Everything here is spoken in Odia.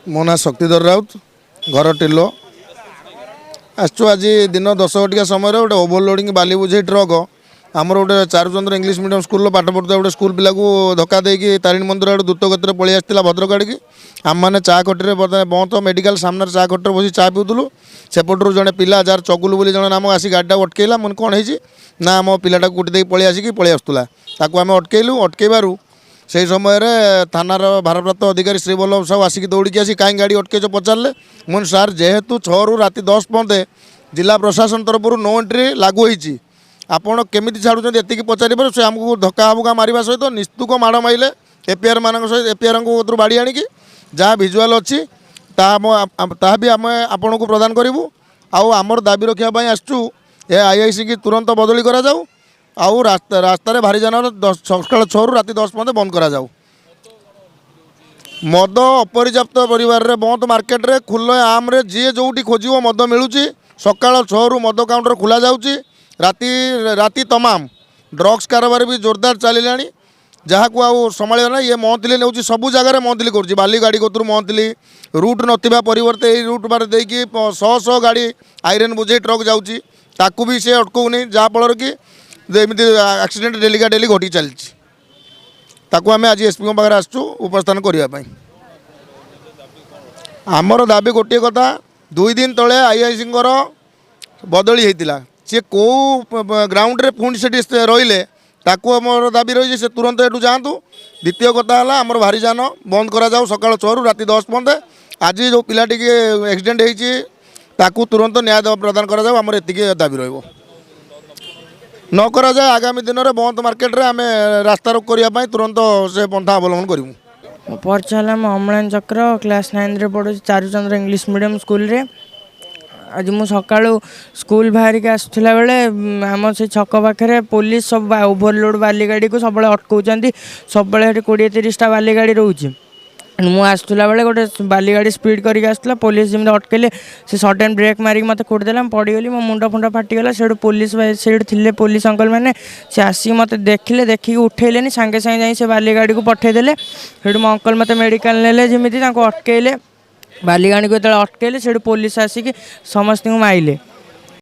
ମୋ ନାଁ ଶକ୍ତିଧର ରାଉତ, ଘର ଟିଲୋ। ଆସିଛୁ ଆଜି ଦିନ 10 ଘଟିକା ସମୟରେ ଗୋଟେ ଓଭରଲୋଡ଼ିଂ ବାଲି ବୋଝେଇ ଟ୍ରକ୍ ଆମର ଗୋଟେ ଚାରୁଚନ୍ଦ୍ର ଇଂଲିଶ ମିଡ଼ିୟମ୍ ସ୍କୁଲର ପାଠ ପଢ଼ୁଥିବା ଗୋଟେ ସ୍କୁଲ ପିଲାକୁ ଧକ୍କା ଦେଇକି ତାରିଣୀ ମନ୍ଦିର ଆଡ଼ୁ ଦ୍ରୁତ ଗତିରେ ପଳେଇ ଆସିଥିଲା ଭଦ୍ରକ ଆଡ଼ିକି। ଆମମାନେ ଚା ଖଟିରେ, ବର୍ତ୍ତମାନ ବନ୍ତ ମେଡ଼ିକାଲ ସାମ୍ନାରେ ଚା ଖଟିରେ ବସି ଚା ପିଉଥିଲୁ। ସେପଟରୁ ଜଣେ ପିଲା, ଯାହାର ଚଗୁଲୁ ବୋଲି ଜଣେ ନାମ, ଆସି ଗାଡ଼ିଟାକୁ ଅଟକେଇଲା। ମୁଁ କହିଲି, କ'ଣ ହେଇଛି? ନା, ଆମ ପିଲାଟାକୁ କୁଟି ଦେଇକି ପଳେଇ ଆସିକି ପଳେଇ ଆସୁଥିଲା। ତାକୁ ଆମେ ଅଟକେଇଲୁ। ଅଟକେଇବାରୁ ସେହି ସମୟରେ ଥାନାର ଭାରପ୍ରାପ୍ତ ଅଧିକାରୀ ଶ୍ରୀ ବଲ୍ଲଭ ସାହୁ ଆସିକି ଦୌଡ଼ିକି ଆସି କାହିଁ ଗାଡ଼ି ଅଟକେଇଛ ପଚାରିଲେ। ମୁଁ କହିଲି, ସାର୍, ଯେହେତୁ 6ରୁ ରାତି 10 ପର୍ଯ୍ୟନ୍ତ ଜିଲ୍ଲା ପ୍ରଶାସନ ତରଫରୁ ନୋ ଏଣ୍ଟ୍ରି ଲାଗୁ ହୋଇଛି, ଆପଣ କେମିତି ଛାଡ଼ୁଛନ୍ତି? ଏତିକି ପଚାରିବାରୁ ସେ ଆମକୁ ଧକ୍କା ହାବୁକା ମାରିବା ସହିତ ନିସ୍ତୁକ ମାଡ଼ ମାଇଲେ ଏପିଆର୍ ମାନଙ୍କ ସହିତ, ଏପିଆର୍ଙ୍କ କତିରୁ ବାଡ଼ି ଆଣିକି। ଯାହା ଭିଜୁଆଲ୍ ଅଛି, ତାହା ବି ଆମେ ଆପଣଙ୍କୁ ପ୍ରଦାନ କରିବୁ। ଆଉ ଆମର ଦାବି ରଖିବା ପାଇଁ ଆସିଛୁ, ଏ ଆଇଆଇସିକି ତୁରନ୍ତ ବଦଳି କରାଯାଉ ଆଉ ରାସ୍ତାରେ ଭାରି ଯାନର ସକାଳ 6ରୁ ରାତି 10 ପର୍ଯ୍ୟନ୍ତ ବନ୍ଦ କରାଯାଉ। ମଦ ଅପର୍ଯ୍ୟାପ୍ତ ପରିମାଣରେ ବନ୍ଦ ମାର୍କେଟରେ ଖୁଲେ ଆମରେ ଯିଏ ଯେଉଁଠି ଖୋଜିବ ମଦ ମିଳୁଛି। ସକାଳ 6ରୁ ମଦ କାଉଣ୍ଟର ଖୋଲା ଯାଉଛି ରାତି ରାତି ତମାମ। ଡ୍ରଗ୍ସ କାରବାର ବି ଜୋରଦାର ଚାଲିଲାଣି, ଯାହାକୁ ଆଉ ସମ୍ଭାଳିବ ନାହିଁ। ଇଏ ମନ୍ଥଲି ନେଉଛି, ସବୁ ଜାଗାରେ ମନ୍ଥଲି କରୁଛି। ବାଲି ଗାଡ଼ି କତରୁ ମନ୍ଥଲି ରୁଟ୍ ନଥିବା ପରିବର୍ତ୍ତେ ଏଇ ରୁଟ୍ ବାଟେ ଦେଇକି ଶହ ଶହ ଗାଡ଼ି ଆଇରନ୍ ବୋଝେଇ ଟ୍ରକ୍ ଯାଉଛି। ତାକୁ ବି ସେ ଅଟକାଉନି, ଯାହାଫଳରେ କି ଯେ ଏମିତି ଆକ୍ସିଡେଣ୍ଟ ଡେଲିକା ଡେଲି ଘଟି ଚାଲିଛି। ତାକୁ ଆମେ ଆଜି ଏସ୍ପିଙ୍କ ପାଖରେ ଆସିଛୁ ଉପସ୍ଥାନ କରିବା ପାଇଁ। ଆମର ଦାବି ଗୋଟିଏ କଥା, 2 ଦିନ ତଳେ ଆଇଆଇସିଙ୍କର ବଦଳି ହେଇଥିଲା। ସିଏ କେଉଁ ଗ୍ରାଉଣ୍ଡରେ ପୁଣି ସେଠି ସେ ରହିଲେ? ତାକୁ ଆମର ଦାବି ରହିଛି, ସେ ତୁରନ୍ତ ଏଠୁ ଯାଆନ୍ତୁ। ଦ୍ୱିତୀୟ କଥା ହେଲା, ଆମର ଭାରିଯାନ ବନ୍ଦ କରାଯାଉ ସକାଳ 6ରୁ ରାତି 10 ପର୍ଯ୍ୟନ୍ତ। ଆଜି ଯେଉଁ ପିଲାଟିକି ଆକ୍ସିଡେଣ୍ଟ ହେଇଛି, ତାକୁ ତୁରନ୍ତ ନ୍ୟାୟ ପ୍ରଦାନ କରାଯାଉ। ଆମର ଏତିକି ଦାବି ରହିବ। ନ କରାଯାଏ, ଆଗାମୀ ଦିନରେ ବନ୍ଦ ମାର୍କେଟରେ ଆମେ ରାସ୍ତା ରୋକ କରିବା ପାଇଁ ତୁରନ୍ତ ସେ ପନ୍ଥା ଅବଲମ୍ବନ କରିବୁ। ମୋ ପରିଚୟ ହେଲା, ମୁଁ ଅମ୍ଳାନ ଚକ୍ର, କ୍ଲାସ୍ 9ରେ ପଢ଼ୁଛି ଚାରୁଚନ୍ଦ୍ର ଇଂଲିଶ ମିଡ଼ିୟମ୍ ସ୍କୁଲରେ। ଆଜି ମୁଁ ସକାଳୁ ସ୍କୁଲ ବାହାରିକି ଆସୁଥିଲା ବେଳେ ଆମ ସେଇ ଛକ ପାଖରେ ପୋଲିସ ସବୁ ଓଭରଲୋଡ଼ ବାଲି ଗାଡ଼ିକୁ ସବୁବେଳେ ଅଟକାଉଛନ୍ତି। ସବୁବେଳେ ସେଠି 20-30ଟା ବାଲି ଗାଡ଼ି ରହୁଛି। ମୁଁ ଆସୁଥିଲା ବେଳେ ଗୋଟେ ବାଲି ଗାଡ଼ି ସ୍ପିଡ଼ କରିକି ଆସୁଥିଲା। ପୋଲିସ ଯେମିତି ଅଟକେଇଲେ, ସେ ସଡ଼ନ୍ ବ୍ରେକ୍ ମାରିକି ମୋତେ କୁଟିଦେଲା। ମୁଁ ପଡ଼ିଗଲି, ମୋ ମୁଣ୍ଡ ଫୁଣ୍ଡ ଫାଟିଗଲା। ସେଇଠୁ ପୋଲିସ ଭାଇ ସେଇଠି ଥିଲେ, ପୋଲିସ ଅଙ୍କଲ ମାନେ, ସେ ଆସିକି ମୋତେ ଦେଖିଲେ। ଦେଖିକି ଉଠେଇଲେନି, ସାଙ୍ଗେ ସାଙ୍ଗେ ଯାଇ ସେ ବାଲି ଗାଡ଼ିକୁ ପଠେଇଦେଲେ। ସେଇଠୁ ମୋ ଅଙ୍କଲ ମୋତେ ମେଡ଼ିକାଲ ନେଲେ। ଯେମିତି ତାଙ୍କୁ ଅଟକେଇଲେ, ବାଲି ଗାଡ଼ିକୁ ଯେତେବେଳେ ଅଟକେଇଲେ, ସେଇଠୁ ପୋଲିସ ଆସିକି ସମସ୍ତଙ୍କୁ ମାଇଲେ।